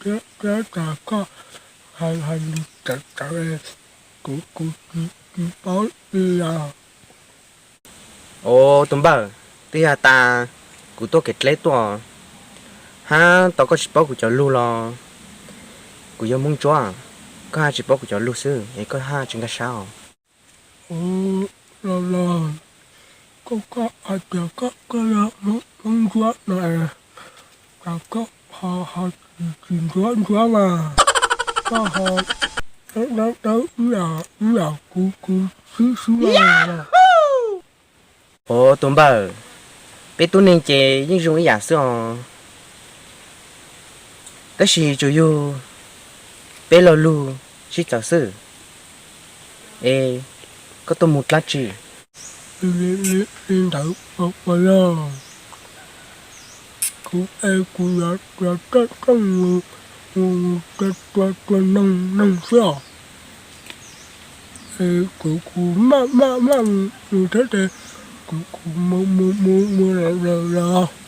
thiab, thiab tas koj hais hais lus tawv tawv, kuv, kuv tsis, tsis paub li os. Os tus npawg, twb yog tas kuv tuaj kev dleb tuaj, hab tau koj tsis paub kuv cov lug los? Kuv yog Hmoob Ntsuab, koj haj tsis paub kuv cov lug xwb es koj haj tsis nkag siab os. Los, los, koj, koj hais tias koj, koj yog Hmoob, Hmoob Ntsuab no es, cas koj ho, ho tsis, tsis ntsuab ntsuab mas, koj ho dawb dawb dawb ib yam, ib yam kuv, kuv xwb xwb na. Os tus npawg, peb tub neeg ces yeej zoo ib yam xwb os, tab sis tsuas yog peb lo lug sib txawv xwb. Es koj tuaj mus dab tsi? Li, li, li ntawd puas yog? Kuv es kuv yuav, yuav coj, coj mus, mus tua, tua, tua noog, noog xwb os. Es kuv, kuv maj, maj, maj mus thiab ces Kuv muab muab muab los los.